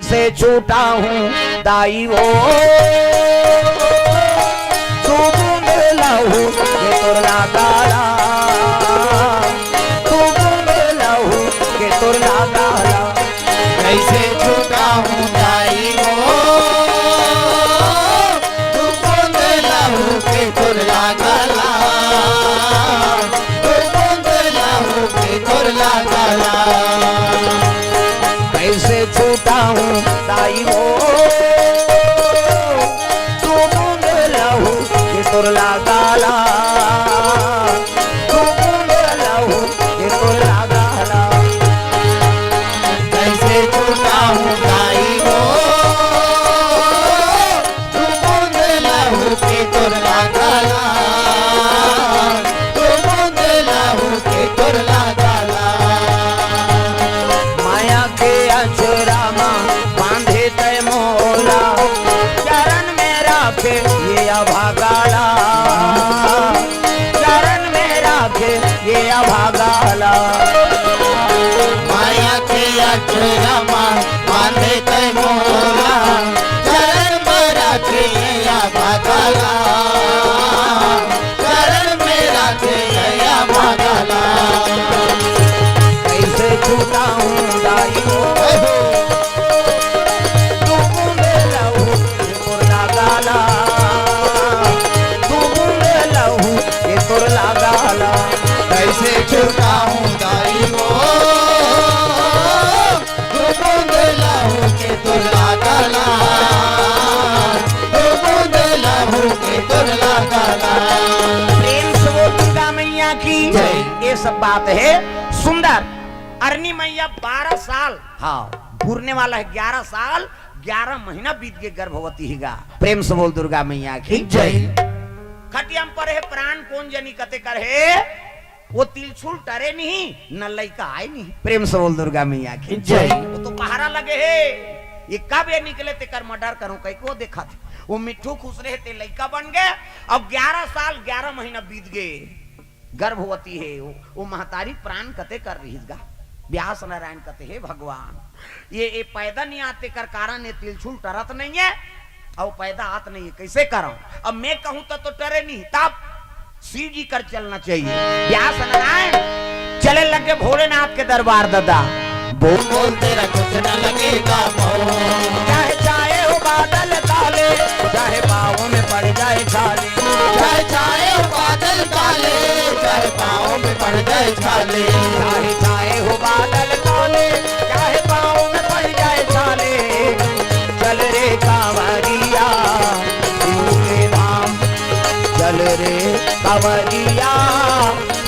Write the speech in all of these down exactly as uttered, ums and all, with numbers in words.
से छूटा हूँ दाई वो, तू बूंद लहू के तोर लगाला, तू बूंद लहू के तोर लगाला। कैसे छूटा हूँ दाई वो, तू बूंद लहू के तोर लगाला, तू बूंद लहू के तोर लगाला। कैसे छूटा हूँ दाई वो, तू बूंद लहू के तोर लगाला, तू बूंद लहू के तोर लगाला। कैसे छूटा हूँ दाई वो, तू बूंद लहू के तोर लगाला, तू बूंद लहू के तोर लगाला। माया के अचरा मा बांधे तय मोला, चरण में राखे ये अभागाला, चरण में राखे ये अभागाला। माया के अचरा मा बांधे तय मोला, चरण में राखे ये अभागाला, चरण में राखे ये अभागाला। कैसे छूटा हूँ दाई वो, तू बूंद लहू के तोर लगाला, तू बूंद लहू के तोर लगाला। कैसे छूटा हूँ दाई वो, तू बूंद लहू के तोर लगाला, तू बूंद लहू के तोर लगाला। प्रेम से बोल दुर्गा मैया की जय। ये सब बात है सुंदर। अरनी मैया बारह साल, हाँ। पूरने वाला है ग्यारह साल, ग्यारह महीना बीत गे गर्भवती ही गा। प्रेम से बोल दुर्गा मैया की जय। खटिया म परे हे प्राण कोन जनी कते कर हे, वो तिलछुल टरे नहीं, न लइका आए नहीं। प्रेम से बोल दुर्गा मैया की जय। वो तो पहारा लगे हे, ये कब ये निकले तेकर मर्डर करूं कई को देखा थे। वो मिट्ठू खुश रहे ते लइका बन गए। अब ग्यारह साल ग्यारह महीना बीत गए, गर्भवती हे, वो, वो महतारी प्राण कते कर रहीस गा। व्यास नारायण कते, हे भगवान, ये, ये पैदा नहीं आते कर कारण ये तिलछुल टरत नहीं है, और पैदा आत नहीं है, कैसे करंव? अब मैं कहूं तो, तो टरे नहीं, तब शिव जी कर चलना चाहिए। व्यास नारायण चले लगे भोलेनाथ के दरबार दादा। बोल बोल तेरा कुछ न लगेगा मोह। चाहे चाहे हो बादल काले, चाहे पाँव में पड़ जाए छाले। चाहे चाहे हो बादल काले, चाहे पाँव में पड़ जाए छाले। चाहे चाहे हो बादल काले, चाहे पाँव में पड़ जाए छाले। चल रे कांवरिया शिव के धाम, चल रे कांवरिया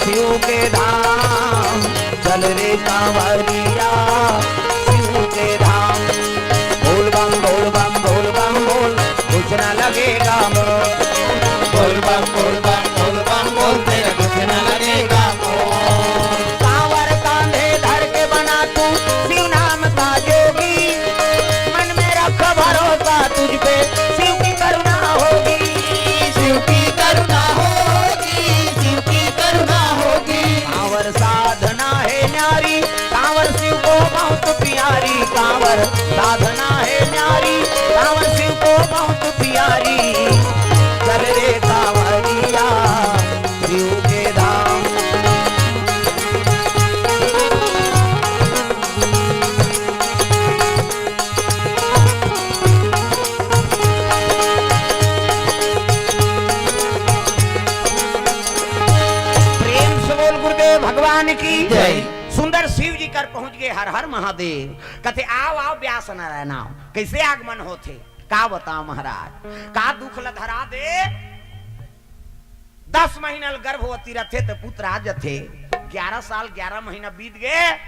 शिव के धाम, चल रे कांवरिया शिव के धाम। बोल बम बोल बम बोल बम बोल, कुछ ना लगेगा मोह। बोल बम बोल बम बोल बम बोल, तेरा कुछ ना लगेगा मोह। कांवर कांधे धर के बना तू शिव नाम का जोगी, मन में रख भरोसा तुझ पे, शिव की करुणा होगी। शिव की करुणा होगी, शिव की करुणा होगी। कांवर साधना है न्यारी, कांवर शिव को बहुत प्यारी। कांवर साधना है न्यारी, कांवर शिव को बहुत प्यारी। चल रे कांवरिया शिव के धाम। प्रेम से बोल गुरुदेव भगवान की जय। सुंदर शिव जी कर पहुंच गए, हर हर महादेव। कथे, "आओ, आओ, व्यास नारायण, आओ।" कैसे आगमन होथे, का बताओ महाराज, का दुख ल धरा दे। दस महीना ल गर्भवती रथे त पुत्र आ जथे। ग्यारह साल ग्यारह महीना बीत गए,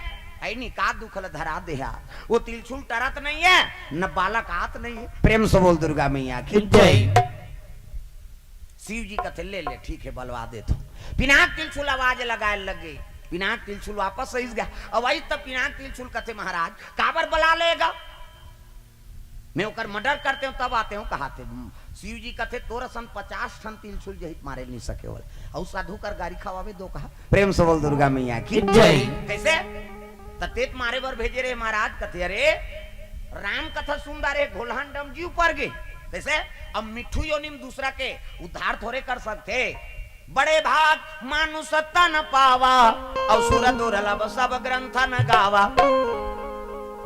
ऐनी का दुख ल धरा देहा। वो तिलछुल टरत नहीं है, न बालक आत नहीं है। प्रेम से बोल दुर्गा मैया की जय। शिव जी कथे, "ले ले, ठीक है, बलवा देथों।" पिनाक तिलछुल आवाज लगाए लगे। पिनाक तिलछुल वापस आइस गा। अब आई तब पिनाक तिलछुल कथे, "महाराज, काबर बला लेगा?" मैं ओकर मर्डर करते हूँ, तब आते हूँ, कहाथे। शिव जी कथे, "तोर असन पचास ठन तिलछुल जहित मारे नहीं सके वाला।" अउ साधु कर गारी खवावे दो कहा। प्रेम से बोल दुर्गा मैया की जय। कैसे? त तेत मारे बर भेजे रे महाराज, कथे, "अरे, राम कथा सुंदर हे, घोलहन डम जी ऊपर गे। जैसे अब मिट्ठू योनि म दूसरा के उद्धार थोरे कर सकथे। बड़े भाग मानुष तन पावा, अउ सुर दुर्लभ सब ग्रंथन गावा।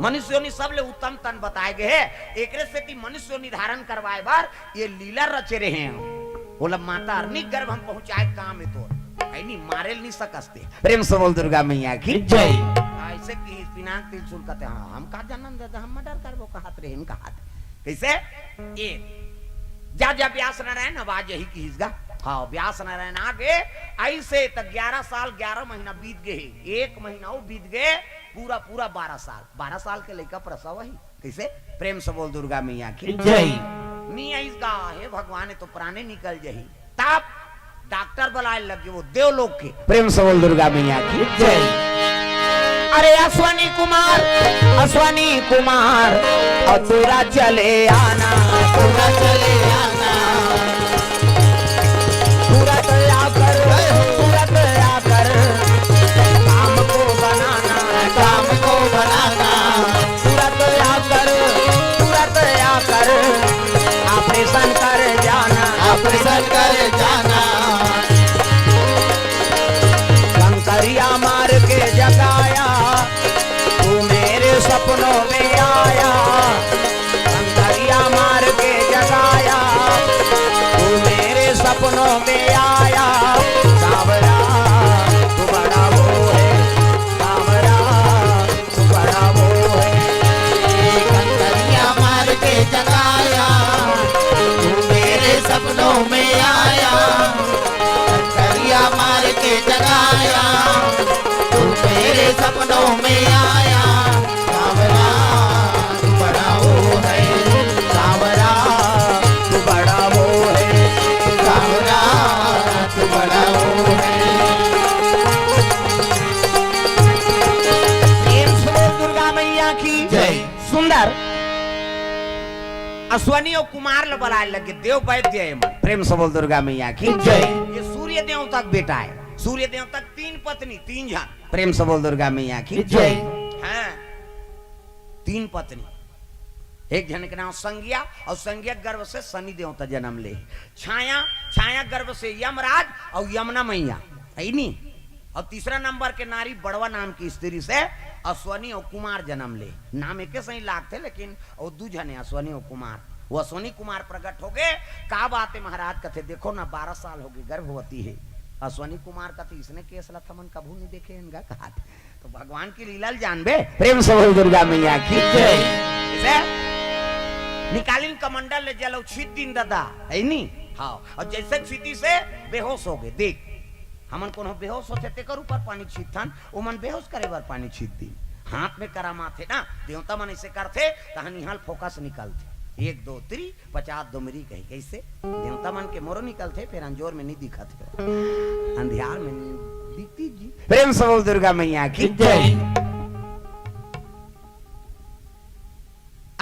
मनुष्य योनि सबले उत्तम तन बताए गे हे, एकरे सेती मनुष्य योनि धारण करवाए बर ये लीला रचे रहे हे। ओला माता अरनी गर्भ म पहुंचाए काम हे तोर, ऐनी मारे ल नहीं सकस ते। प्रेम से बोल दुर्गा मैया की जय। ऐसे कि पिनाक त्रिशूल कहते, हाँ, हम का जानन दादा, हम मर्डर करबो कहत रहे, इनका हाथ। कैसे? ये जा, जा व्यास नारायण, अब आ जही किहिस गा। हाँ, व्यास नारायण आ गे। ऐसे त ग्यारह साल ग्यारह महीना बीत गे हे, एक महीना वो बीत गे, पूरा पूरा बारह साल, बारह साल के लइका प्रसव ही। कैसे? प्रेम से बोल दुर्गा मैया की जय। नी आइस गा, हे भगवान, ये तो प्राणे निकल जही। तब डॉक्टर बुलाए लगे वो देवलोक के। प्रेम से बोल दुर्गा मैया की जय। अरे अश्वनी कुमार, अश्वनी कुमार, और तोरा चले आना, तोरा चले आना। तुरंत आकर, तुरंत आकर काम को बनाना, काम को बनाना। तुरंत आकर, तुरंत आकर ऑपरेशन कर जाना, ऑपरेशन कर जाना। कंकरिया मार के जगाया, तू मेरे सपनों में आया। कंकरिया मार के जगाया, तू मेरे सपनों में आया। सांवरा, तू बड़ा वो है, सांवरा, तू बड़ा वो है। कंकरिया मार के जगाया, तू मेरे सपनों में आया। कंकरिया मार के जगाया, तू मेरे सपनों में आया। सांवरा, तू बड़ा वो है, सांवरा, तू बड़ा वो है, सांवरा, तू बड़ा वो है। प्रेम से बोल दुर्गा मैया की जय। सुंदर अश्वनी अउ कुमार ल बलाए लगे, देव वैद्य हे मन। प्रेम से बोल दुर्गा मैया की जय। ये सूर्य देवता के बेटा हे। सूर्य देवता के तीन पत्नी, तीन झन। प्रेम से बोल दुर्गा मैया की जय। हाँ, तीन पत्नी, एक झन के नाम संज्ञा, अउ संज्ञा गर्भ से शनि देवता जन्म ले। छाया, छाया गर्भ से यमराज अउ यमुना मैया, हे नी? अउ तीसरा नंबर के नारी बड़वा नाम की स्त्री से अश्वनी अउ कुमार जन्म ले। नाम एके सही लागथे, लेकिन वो दू झने अश्वनी अउ कुमार। वो अश्वनी कुमार प्रगट हो गे। का बात हे महाराज? कथे, देखो ना, बारह साल हो गे, गर्भवती हे। अश्वनी कुमार कथे, इसने केस ला त हमन कभू नहीं देखे हन गा, कहात। तो भगवान की लीला ल जानबे। प्रेम से बोल दुर्गा मैया की जय। जय। निकालिन कमंडल ले जल अउ छीत दिन दादा, हे नी? हाँ, अउ जैसे छीती से बेहोश हो गे। देख, हमन कोनो बेहोश होथे तेकर ऊपर पानी छीतथन, ओमन बेहोश करे बर पानी छीत दिन। हाथ में करामात हे ना, देवता मन ऐसे करथे, तहन इहाँ ल फोकस निकलथे। एक, दो, तीन, पचास डुमरी कही, कैसे? देवता मन के मोरो निकलथे, फेर अंजोर में नहीं दिखत हे, अंधियार में नहीं दिखती जी। प्रेम से बोल दुर्गा मैया की जय।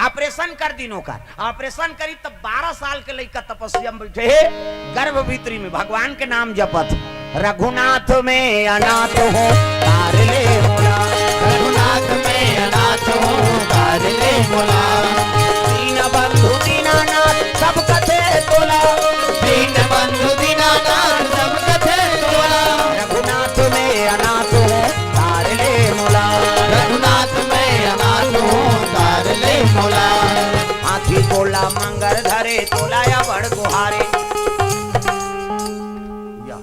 ऑपरेशन कर दिन ओकर, ऑपरेशन करी तब बारह साल के लइका तपस्या में बैठे हे, गर्भ भीतरी में भगवान के नाम जपत। रघुनाथ में अनाथ हूँ, तार ले मोला। रघुनाथ में अनाथ हूँ, तार ले मोला। दीन बंधु दीनानाथ, सब कथे तोला। दीन बंधु दीनानाथ, सब कथे तोला। रघुनाथ में अनाथ हूँ, तार ले मोला। रघुनाथ में अनाथ हूँ, तार ले मोला। हाथी गोला मांगर धरे, तोला या बड़ गुहारे। या,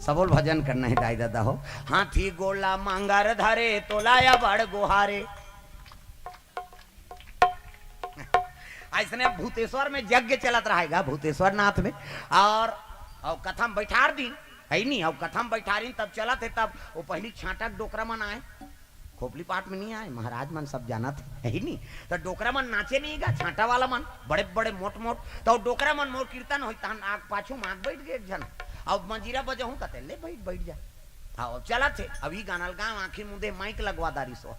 सबोल भजन करना हे दाई दादा हो। हाथी गोला मांगर धरे, तोला या बड़ गुहारे। अइसने भूतेश्वर में यज्ञ चलत रहे गा, भूतेश्वर नाथ में, अउ, अउ कथा म बैठार दिन, हे नी, अउ कथा म बैठारिन तब चलत हे, तब वो पहिली छांटा के डोकरा मन आए, खोपली पाट में नहीं आए, महाराज मन सब जानत हे, हे नी, त डोकरा मन नाचे नहीं गा, छांटा वाला मन, बड़े बड़े मोट मोट, त डोकरा मन मोर कीर्तन होई, तहन आग पाछू म आग बैठ गे एक झन, अब मंजीरा बजहूं कथे, ले बैठ, बैठ जा। हाँ, अब चलत हे, अभी गाना ल गाँव आँखी मुंदे माइक लगवा दारी सो।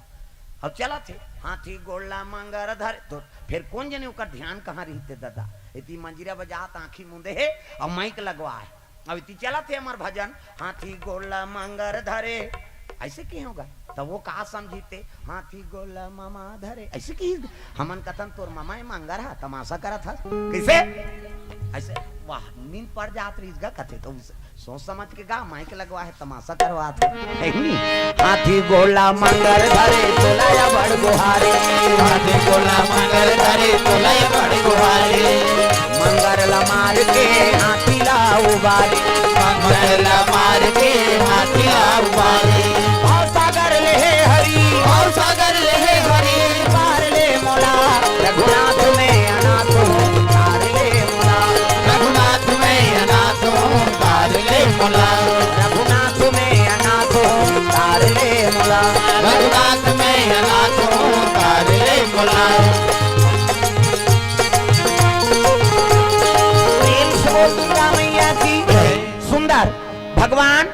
अब चलत हे, हाथी गोला मांगर धरे, तो फेर कोन जने ओकर ध्यान कहाँ रहिथे दादा? एती मंजीरा बजात आँखी मुंदे हे, अउ माइक लगवा हे। अब एती चलत हे हमर भजन, हाथी गोला मांगर धरे, ऐसे की होगा? तब वो का समझी ते, हाथी गोला मामा धरे, ऐसे की? हमन कथन तोर मामा ए मंगर हा, तमाशा करत हस। कैसे? ऐसे, वाह, नींद पड़ जात रहिस गा कथे, तो उस सोच समझ के गा, माइक लगवा हे, तमाशा करवात हे, है नी? हाथी गोला मंगर धरे, तोला या बड़ गुहारे। हाथी गोला मंगर धरे, तोला या बड़ गुहारे। मंगर ला मार के हाथी ला उबारे। मंगर ला मार के हाथी ला उबारे। भव सागर ले हे हरी। भव सागर ले हे हरी। पार ले मोला, रघुनाथ मैं अनाथ हूँ, तार ले मोला। रघुनाथ मैं अनाथ हूँ, तार ले मोला। रघुनाथ मैं अनाथ हूँ, तार ले मोला। रघुनाथ मैं अनाथ हूँ, तार ले मोला। प्रेम से बोल दुर्गा मैया की। सुंदर, भगवान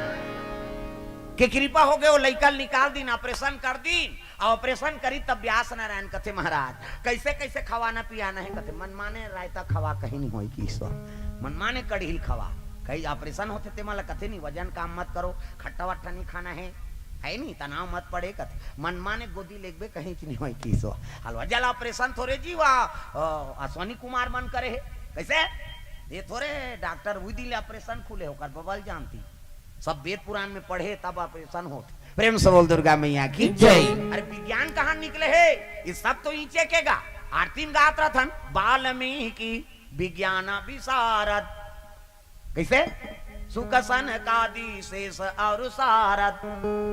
के कृपा हो गए, वो लइका निकाल दीन, ऑपरेशन कर दीन। अब ऑपरेशन करी तब व्यास नारायण कथे, महाराज, कैसे कैसे खवाना पियाना है? कथे, मनमाने रायता खवा, कहीं नहीं होई किहिस। मनमाने कढ़ी ल खवा। कहीं ऑपरेशन होथे ते मला कथे नहीं, वजन काम मत करो, खट्टा वट्टा नहीं खाना है, है नहीं, तनाव मत पड़े। कथे, मनमाने गोदी लेगबे, कहीं नहीं होई किहिस। हलवा जला ऑपरेशन थोरे जी, वाह, अ, अश्वनी कुमार मन करे है। कैसे? ये थोरे डॉक्टर उही दिन ले ऑपरेशन खुले होकर बबल जानती। सब वेद पुराण में पढ़े तब ऑपरेशन होत। प्रेम से बोल दुर्गा मैया की जय। अरे विज्ञान कहाँ निकले हे? ये सब तो ईचे के गा। आरती में गात रथन, वाल्मीकि विज्ञान विशारद। कैसे? सुख सनकादि शेष और सारद।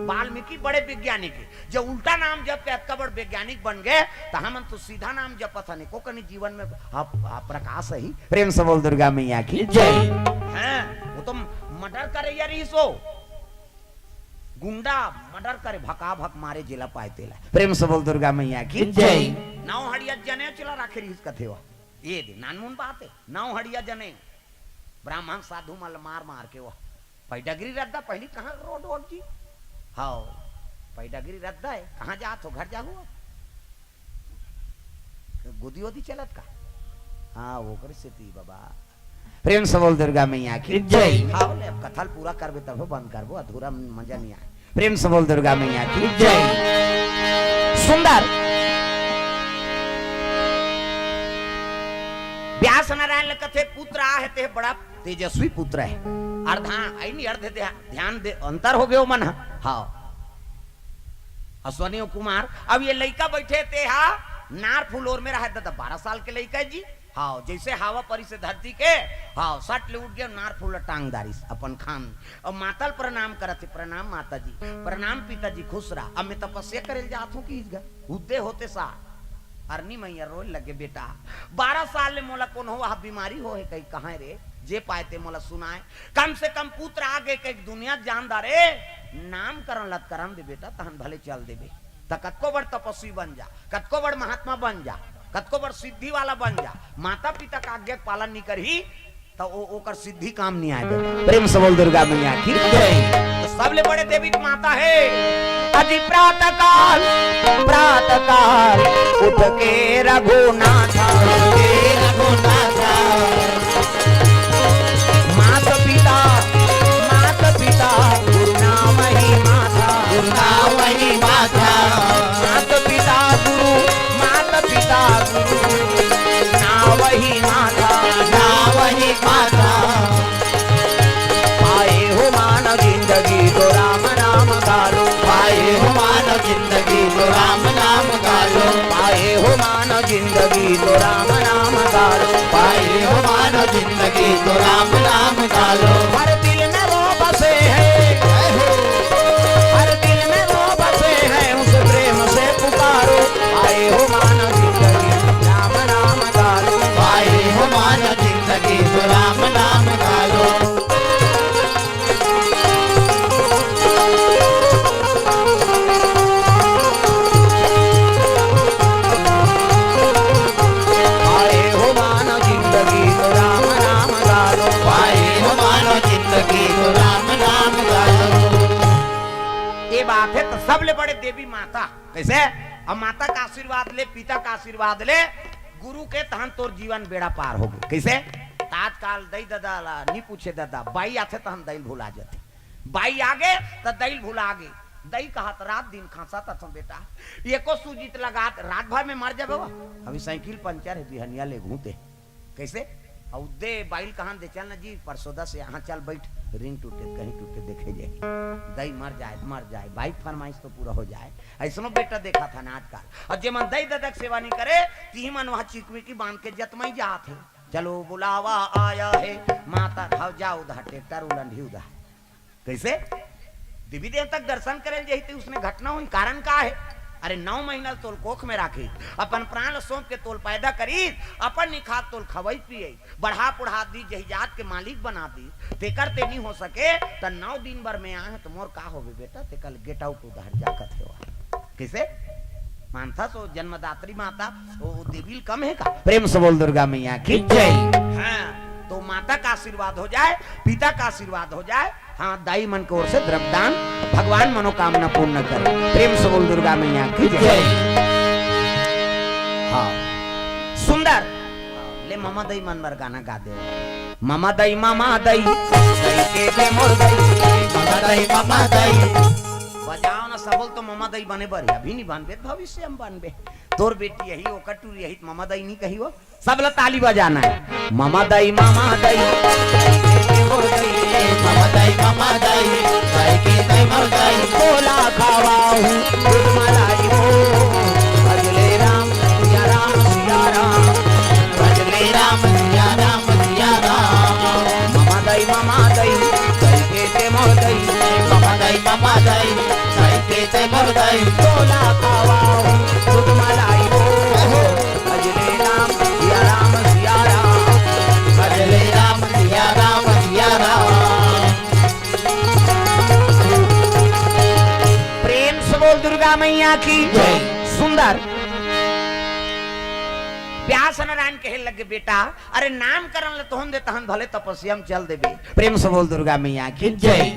वाल्मीकि बड़े वैज्ञानिक हे। जब उल्टा नाम जप के अतका बड़ वैज्ञानिक बन गए, तो हमन तो सीधा नाम जपत हन, एको कनी जीवन में आप, आप प्रकाश ही। प्रेम से बोल दुर्गा मैया की जय। हाँ, वो तो मर्डर करे या रहीस हो, गुंडा मर्डर करे, भका भक मारे, जेला पाए तेला। प्रेम से बोल दुर्गा मैया की जय। नौ हड़िया जने चिला राखे रहीस कथे हो। ये दे नानमुन बात है, नौ हड़िया जने ब्राह्मण साधु मल मार मार के वो पैडगरी रद्दा, पहली कहाँ रोड वोड जी? हाओ, पैडगरी रद्दा है, कहाँ जात हो, घर जाहू? गोदी वोदी चलत का? हाँ, वो कर से ती बाबा। प्रेम से बोल दुर्गा मैया की जय। हाओ ले, अब कथा ल पूरा करबे तब बंद करबो, अधूरा मजा नहीं आए। प्रेम से बोल दुर्गा मैया की जय। सुंदर। व्यास नारायण ल कथे पुत्र आहे ते बड़ा तेजस्वी पुत्र है। अर्धा, आई नहीं, अर्ध ध्या-, ध्यान दे, अंतर हो गयो मन ह। हाँ। अश्वनी कुमार, अब ये लइका बैठे ते हा नार फुलोर में रहे दादा, बारह साल के लइका है जी। हाँ, जैसे हवा परिस धरती के, हाँ, सट ले उठ गए, नार फूल टांग दारिस अपन खान। अब माता ल प्रणाम करत हे, "प्रणाम माता जी, प्रणाम पिताजी, खुश रहा।" अब मैं तपस्या करे ल जात हूँ किहिस गा, उद्दे होते सा। अरनी मैया रोए लगे, "बेटा, बारह साल ले मोला कोनो वह बीमारी हो है कहीं, कहाँ रे? जे पाए ते मोला सुनाए, कम से कम पुत्र आगे के दुनिया जान दा रे, नामकरण लत करन दे बेटा, तहन भले चल देबे।" त कतको बड़ तपस्वी बन जा, कतको बड़ महात्मा बन जा, कतको बड़ सिद्धि वाला बन जा, माता पिता का आज्ञा के पालन नहीं करही, त ओ, ओकर सिद्धि काम नहीं आए। प्रेम से बोल दुर्गा मैया की जय। तो सबले बड़े देवी माता है। अजी प्रातः काल, प्रातः काल उठ के रघुनाथा, उठ के रघुनाथा। मात पिता, मात पिता गुरु नाम ही माथा, गुरु नाम ही माथा। मात पिता गुरु, मात पिता गुरु नाम ही माथा, नाम ही माथा। पाए हो मानव जिंदगी तो राम नाम गा लो। पाए हो मानव जिंदगी तो राम नाम गा लो। पाए हो मानव जिंदगी तो राम नाम गा लो। पाए हो मानव जिंदगी तो राम नाम गा लो। हर दिल में वो बसे हैं, जय हो। हर दिल में वो बसे हैं, उस प्रेम से पुकारो। पाए हो मानव जिंदगी राम नाम गा लो। पाए हो मानव जिंदगी तो राम नाम गा लो। पाए हो मानव जिंदगी तो राम नाम गा लो। पाए हो मानव जिंदगी तो राम नाम गा लो। ये बात है तो सबले बड़े देवी माता। कैसे? अब माता का आशीर्वाद ले, पिता का आशीर्वाद ले, गुरु के, तहन तोर जीवन बेड़ा पार हो गए। कैसे? त आजकाल दई ददा ला नी पूछे ददा, बाई आथे तहन दई ल भुला जाथे। बाई आगे त दई ल भुला गे। दई कहत रात दिन खांसत हथों बेटा, एको सूजी त लगात रात भर में मर जाबे वो। अभी साइकिल पंचर हे, बिहनिया लेगहूं ते। कइसे? अउ दे बाइल कहन दे, चल न जी परसोदा से यहाँ चल बइठ, रिंग टूटे कहीं टूटे देखे जाही। दई मर जाए, मर जाए, बाइक फरमाइश तो पूरा हो जाए। अइसनो बेटा देखत हन आजकल। अउ जेमन दई ददा के सेवा नइ करे, तिही मन वहाँ चिकमिकी बांध के जतमई जात हे। चलो बुलावा आया है, माता धाव जाओ उधा, ट्रैक्टर उलंढी उधा। कइसे? देवी देवता के दर्शन करे ल जही ते उसने घटना होही, कारण का हे? अरे नौ महीना ल तोल कोख में राखिस, अपन प्राण ल सौंप के तोल पैदा करिस, अपन निखात तोल खवई पियई, बढ़ा पुढ़ा दी, जही जात के मालिक बना दी, तेकर ते नी हो सके, त नौ दिन बर में आहे त मोर का होबे बेटा, तेकर ले get out उधर जा कथे वो। कइसे? मानथस वो जन्मदात्री माता, वो, वो देवी ल कम हे का? प्रेम से बोल दुर्गा मैया की जय। हाँ, तो माता का आशीर्वाद हो जाए, पिता का आशीर्वाद हो जाए, हाँ, दाई मन के ओर से द्रव्यदान, भगवान मनोकामना पूर्ण करे। प्रेम से बोल दुर्गा मैया की जय। जय। हाँ, सुंदर। ले ममा दई मन बर गाना गा दे। ममा दई, ममा दई, दई के दे मोर दई। ममा दई, ममा दई। बजाओ ना सबल तो ममा दई बने बर हे, अभी नहीं बनबे, भविष्य में बनबे। तोर बेटी यही, ओकर टूरी यही, त ममा दई नहीं कही वो। सब ला ताली बजाना हे। ममा दई, ममा दई, दई के दे मोर दई। ममा दई, ममा दई, दई के दे मोर दई। तोला खवाहूँ दूध मलाई हो। भजले राम, सिया राम, सिया राम। भजले राम, सिया राम, सिया राम। ममा दई, ममा दई, दई के दे मोर दई। ममा दई, ममा दई, दई के दे मोर दई। तोला खवाहूँ दूध मलाई हो। भजले राम, सिया राम, सिया राम। भजले राम, सिया राम, सिया राम। प्रेम से बोल दुर्गा मैया की जय। सुंदर। व्यास नारायण कहे लगे, बेटा, अरे नामकरण ल त होन दे, तहन भले तपस्या में चल देबे। प्रेम से बोल दुर्गा मैया की जय।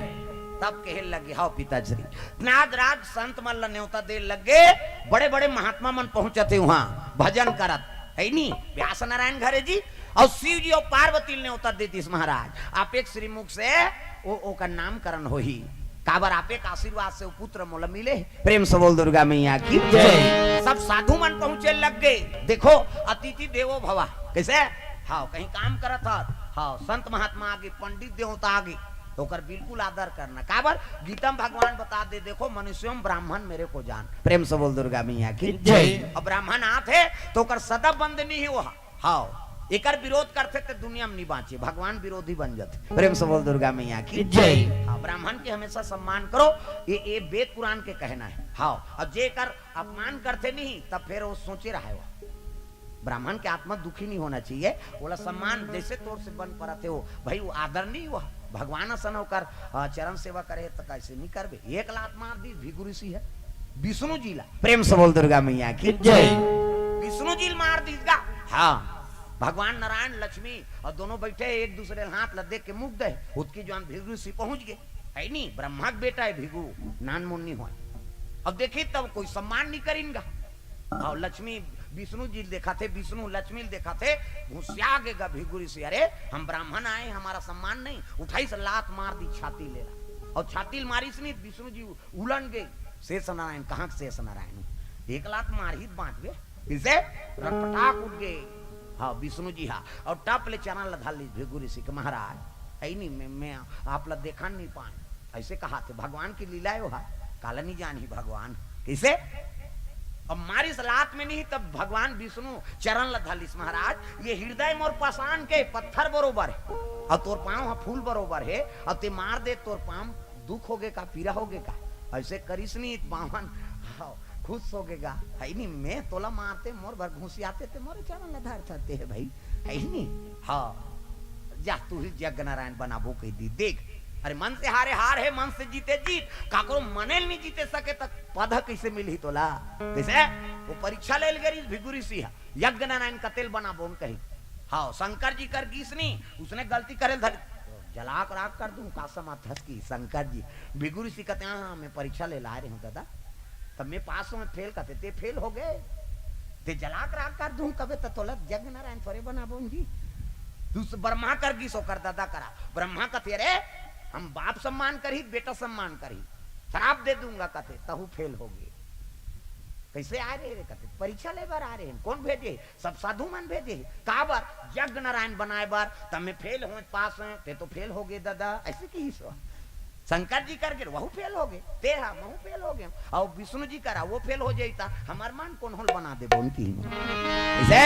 तब कहे लगे, हव पिताश्री। नाद राज संत मन ल न्योता दे लगे, बड़े बड़े महात्मा मन पहुंचत हे उहाँ भजन करत, हे नी? व्यास नारायण घरे जी, अउ शिव जी अउ पार्वती ल न्योता दे दिस महाराज, आपे के श्रीमुख से ओ, ओकर नामकरण होही। काबर आपे के आशीर्वाद से ओ पुत्र मोला मिले हे। प्रेम से बोल दुर्गा मैया की जय। सब साधु मन पहुंचे लग गे। देखो, अतिथि देवो भवा। कइसे? हव, कहीं काम करत हस, हव, संत महात्मा आगे, पंडित देवता आगे, त ओकर बिल्कुल आदर करना। काबर? गीता में भगवान बता दे, देखो, मनुष्यों में ब्राह्मण मेरे को जान। प्रेम से बोल दुर्गा मैया की जय। अब ब्राह्मण आत हे, त ओकर सदा बंद नहीं हो। हव, एकर विरोध करथे त दुनिया में नहीं बांचे, भगवान विरोधी बन जाथे। प्रेम से बोल दुर्गा मैया की जय। हाँ, ब्राह्मण के हमेशा सम्मान करो, ये, ये वेद पुराण के कहना हे। हव, अब जे एकर अपमान करथे नहीं, तब फिर वो सोचे रहे हो। ब्राह्मण के आत्मा दुखी नहीं होना चाहिए, ओला सम्मान जैसे तोर से बन परत हे वो, भाई वो आदरणीय वो, भगवान असन ओकर, अ, चरण सेवा करे त कैसे नहीं करबे? एक लात मार दी भृगु ऋषि हे, विष्णु जी ला। प्रेम से बोल दुर्गा मैया की जय। विष्णु जी ल मार दीस गा। हाँ, भगवान नारायण लक्ष्मी अउ दोनों बइठे हे, एक दूसरे ल हाथ ल देख के मुग्ध हे। ओतकी जुवार भृगु ऋषि पहुंच गे, हे नी? ब्रह्मा के बेटा हे भृगु, नानमुन नहीं होय। अब देखी तब कोई सम्मान नहीं करिन गा। अउ लक्ष्मी विष्णु जी ल देखत हे, विष्णु लक्ष्मी ल देखत हे, घुसिया गे गा भृगु ऋषि, अरे हम ब्राह्मण आए, हमारा सम्मान नहीं। उठाइस लात मार दी छाती ले ला, अउ छाती ल मारिस नहीं, विष्णु जी उलन गे। शेष नारायण, कहाँ के शेष नारायण? एक लात मारही त बांचबे। कइसे? रटपटाक उठ गे। हाँ, विष्णु जी हा। अउ टप ले चरण ल धर लीस भृगु ऋषि के, महाराज, हे नी, मैं, मैं आप ल देखन नहीं पान। अइसे कहत हे, भगवान के लीला हे वो हा, काला नहीं जानही भगवान। कइसे? अब मारिस लात में नहीं, तब भगवान विष्णु चरण ल धर लीस, महाराज, ये हृदय मोर पाषाण के पत्थर बरोबर हे, अउ तोर पाँव हा फूल बरोबर हे, अउ ते मार दे तोर पाँव दुख होगे का, पीरा होगे का? अइसे करिस नहीं त बामन, हाँ, खुश होगे गा। हे नी, मैं तोला मारते, मोर बर घुसियाते, ते मोरे चरण ल धरथस ते हे भाई। हे नी? हाँ, जा तू ही यज्ञ नारायण बनाबो कहि दी। देख, अरे मन से हारे हार हे, मन से जीते जीत। काकरो मने ल नहीं जीते सके त पद ह कइसे मिलही तोला? कइसे? वो परीक्षा ले ल गे रिहिस भृगु ऋषि ह, यज्ञ नारायण कते ल बनाबो कहि। हाँ, शंकर जी कर गीस नहीं, उसने गलती करे ल धर जला के राख कर दूं, का समझथस कि शंकर जी, भृगु ऋषि कहते, "हाँ, हाँ, मैं परीक्षा ले ल आए रहे हूँ दादा, तब मैं पास हूँ, मैं फेल कहते, ते फेल हो गए, ते जला के राख कर दूं, कबे त तोला यज्ञ नारायण थोरे बनाबोन जी।" तू स-, ब्रह्मा कर गीस ओकर दादा करा, ब्रह्मा कहते, "अरे, हम बाप सम्मान करही, बेटा सम्मान करही, श्राप दे दूंगा कथे, तहू फेल होगे। कैसे आ रहे रे कथे? परीक्षा ले बर आ रहे हैं। कौन भेजे? सब साधु मन भेजे हे। काबर? यज्ञ नारायण बनाए बर। त मैं फेल हों, पास हों, ते तो फेल होगे दादा, ऐसे किहिस। शंकर जी कर गे, वहू फेल होगे, ते हा, महू फेल होगे। अउ विष्णु जी करा, वो फेल हो जाई त हमर मन कोन होल बना देबो उनकी ही। इसे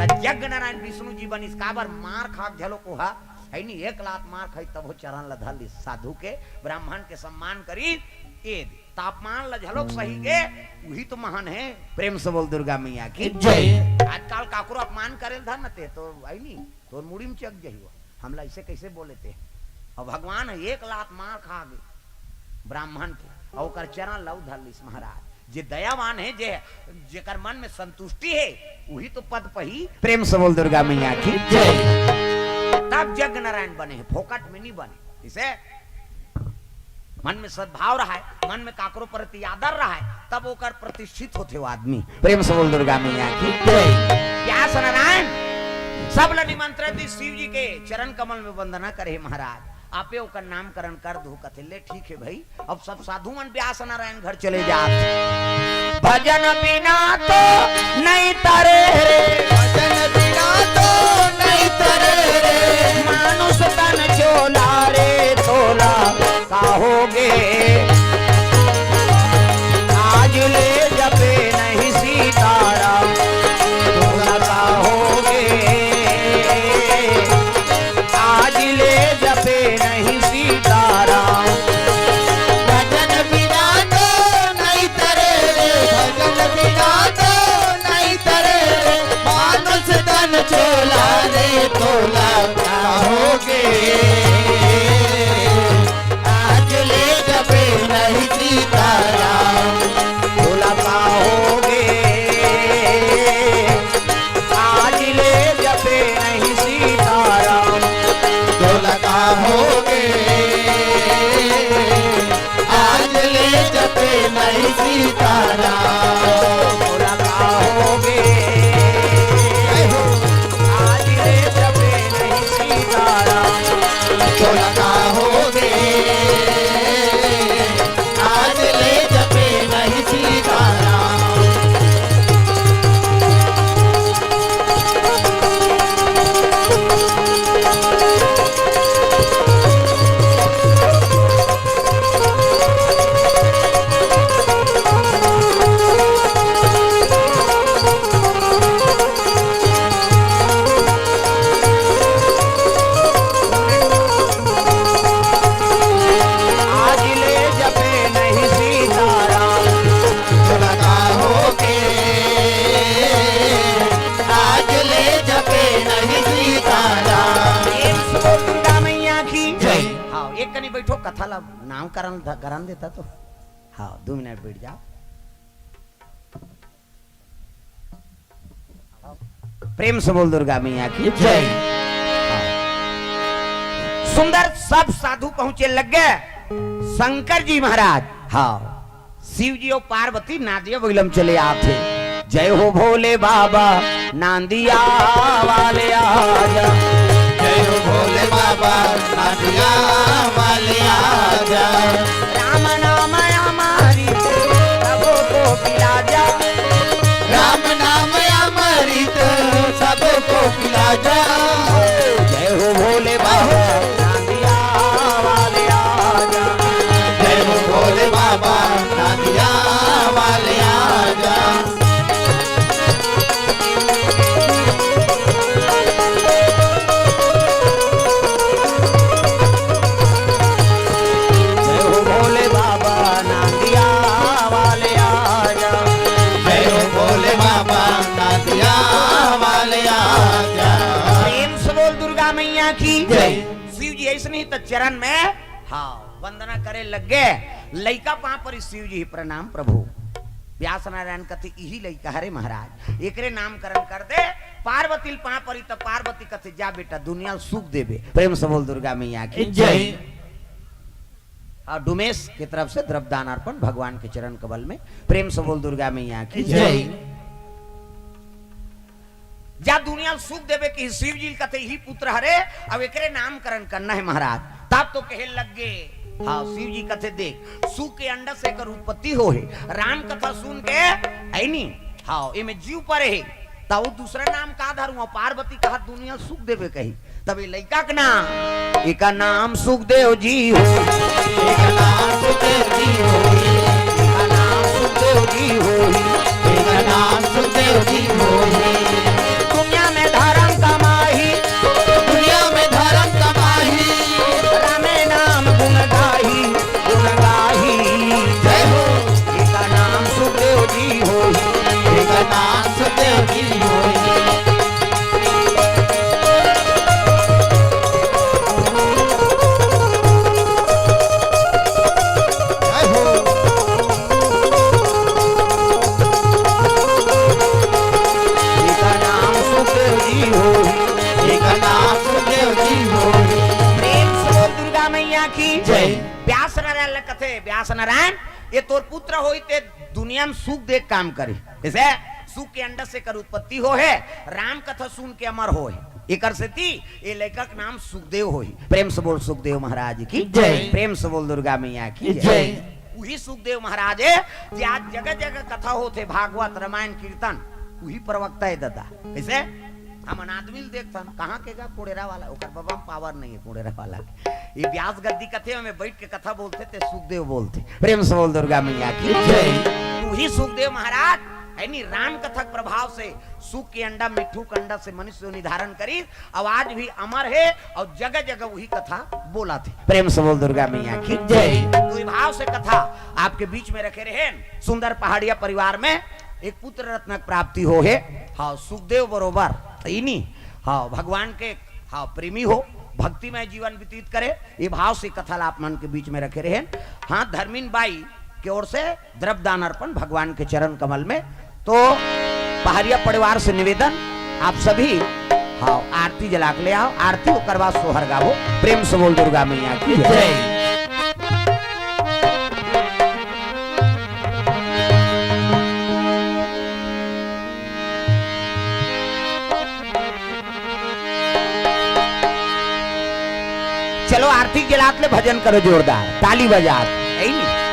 त यज्ञ नारायण विष्णु जी बनिस। काबर? मार खाक झलो को हा, है नी, एक लात मार खाई तब वो चरण ल धर लिस। साधु के, ब्राह्मण के सम्मान करी, ए दे। त अपमान ल झलोक सही के, उही तो महान हे। प्रेम से बोल दुर्गा मैया की जय। आजकल काकरो अपमान करे ल धर न ते तो आई नी, तोर मुड़ी में चक जही हो। हमला ऐसे कैसे बोले ते? अउ भगवान एक लात मार खा गे ब्राह्मण के, अउ ओकर चरण लऊ धर लिस महाराज। जे दयावान हे, जे, जेकर मन में संतुष्टि हे, उही तो पद पही। प्रेम से बोल दुर्गा मैया की जय। तब यज्ञ नारायण बने हे, फोकट में नहीं बने। इसे मन में सद्भाव रहाय, मन में काकरो प्रति आदर रहाय, तब ओकर प्रतिष्ठित होथे वो आदमी। प्रेम से बोल दुर्गा मैया की जय। व्यास नारायण सब ल निमंत्रण दी शिव जी के चरण कमल में वंदना करे, महाराज आपे ओकर नामकरण कर दो। कथे ले ठीक हे भाई, अब सब साधु मन व्यास नारायण घर चले जात। भजन बिना तो नहीं तरे रे, भजन बिना तो नहीं तरे रे, मानुष तन चोला रे तोला का होगे। आज ले जपे नहीं सीताराम, तोला का होगे। आज ले जपे नहीं सीताराम। भजन बिना तो नहीं तरे रे, भजन बिना तो नहीं तरे रे, मानुष तन चोला रे तोला का होगे। आज ले जपे नहीं सीताराम, तोला का होगे। आज ले जपे नहीं सीताराम, तोला का होगे। आज ले जपे नहीं सीताराम, तोला का होगे। आज ले जपे नहीं सीताराम, तोला का होगे। आज ले जपे नहीं सीताराम। आज ले जपे नहीं सीताराम, तोला का होगे। आज ले जपे नहीं सीताराम। प्रेम से बोल दुर्गा मैया की जय। हाँ, एक कनी बैठो, कथा ला नामकरण ध-, करन देता तो। हाँ, दो मिनट बैठ जाओ। प्रेम से बोल दुर्गा मैया की जय। सुंदर सब साधु पहुंचे लग गए। शंकर जी महाराज, हाँ, शिव जी और पार्वती नांदिया बइलम चले आथे। जय हो भोले बाबा, नांदिया वाले आजा। जय हो भोले बाबा, नांदिया वाले आजा। राम नाम अमृत सबको पिला जा। राम नाम अमृत सबको पिला जा। जय हो भोले बाबा, नांदिया वाले आजा। जय हो भोले बाबा, नांदिया वाले आजा। जय हो भोले बाबा, नांदिया वाले आजा। जय हो भोले बाबा, नांदिया वाले आजा। प्रेम से बोल दुर्गा मैया की जय। शिव जी ऐसे नहीं तो चरण में, हाँ, वंदना करे लग गए। लइका पांव परी, शिव जी प्रणाम प्रभु। व्यास नारायण कथे, "इही लइका हरे महाराज, एकरे नामकरण कर दे।" पार्वती ल पांव परी, त पार्वती कथे, "जा बेटा, दुनिया ल सुख देबे।" प्रेम से बोल दुर्गा मैया की जय। और डुमेश की तरफ से द्रव्य दान अर्पण भगवान के चरण कमल में। प्रेम से बोल दुर्गा मैया की जय। जा दुनिया ल सुख देबे कि शिव जी ल कथे ही पुत्र हरे, अब एकरे नामकरण करना है महाराज। तब तो कहे लग गे, हाँ, शिव जी कथे, देख, सुख के अंडा से एकर उत्पत्ति हो हे। राम कथा सुन के, है नी? हाँ, एमे जीव परे हे। त वो दूसरा नाम का धरूं? पार्वती कहा दुनिया सुख देवे कही। तब ये लइका के नाम, एका नाम सुखदेव जी हो, एका नाम सुखदेव जी हो, एका नाम सुखदेव जी हो, एका नाम सुखदेव जी हो। दुनिया में धर्म कमाही, दुनिया में धर्म कमाही, रामे नाम गुण गाही, गुण गाही। जय हो। एका नाम सुखदेव जी हो, एका नाम सुखदेव जी हो। जय हो। एका नाम सुखदेव जी हो, एका नाम सुखदेव जी हो। प्रेम से बोल दुर्गा मैया की जय। व्यास नारायण ल कथे, व्यास नारायण, ये तोर पुत्र होई ते दुनिया में सुख दे काम करे। जैसे सुख के अंडा से कर उत्पत्ति हो हे, राम कथा सुन के अमर हो हे। एकर सेती ये लइका के नाम सुखदेव होही। प्रेम से बोल सुखदेव महाराज की जय। प्रेम से बोल दुर्गा मैया की जय। जय। उही सुखदेव महाराज हे जे आज जगह जगह कथा होथे, भागवत, रामायण, कीर्तन, उही प्रवक्ता हे दादा। कैसे? हमन आदमी ल देखथन, कहाँ के गा कुड़ेरा वाला, ओकर बबा म पावर नहीं है कुड़ेरा वाला के। ये व्यास गद्दी कथे में बैठ के कथा बोलथे ते सुखदेव बोलथे। प्रेम से बोल दुर्गा मैया की जय। उही सुखदेव महाराज है नी, राम कथा के प्रभाव से सुख के अंडा मिट्ठू के अंडा से मनुष्य योनि धारण करी, अउ आज भी अमर हे अउ जगह जगह उही कथा बोलथे। प्रेम से बोल दुर्गा मैया की जय। तो ये भाव से कथा आपके बीच में रखे रहेन सुंदर पहाड़िया परिवार में एक पुत्र रत्न के प्राप्ति हो हे। हाँ, सुखदेव बरोबर त इनी, हाँ, भगवान के, हाँ, प्रेमी हो, भक्तिमय जीवन व्यतीत करे। ये भाव से कथा ला आप मन के बीच में रखे रहेन। हाँ, धर्मिन बाई के ओर से द्रव्य दान अर्पण भगवान के चरण कमल में। तो पहाड़िया परिवार से निवेदन, आप सभी, हाँ, आरती जला के ले आओ, आरती ओकर बाद सोहर गावो। प्रेम से बोल दुर्गा मैया की जय। जय। चलो आरती जलात ले भजन करो जोरदार, ताली बजात। यही नहीं।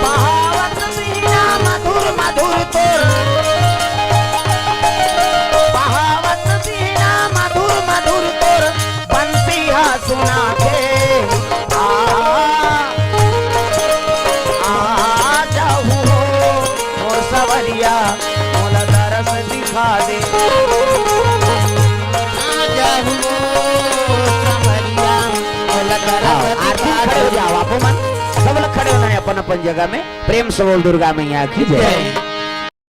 बहावत बीना मधुर मधुर तोर, बहावत बीना मधुर मधुर तोर, बंसी हा सुनाथे। आ, आ जाहू हो मोर सवरिया, मोला दरस दिखा दे। आ जाहू मोर सवरिया, मोला दरस हाँ, आरती दिखा खड़े हो दे। जाओ, आप मन सब लोग खड़े होना है अपन अपन जगह में। प्रेम से बोल दुर्गा मैया की जय। जय।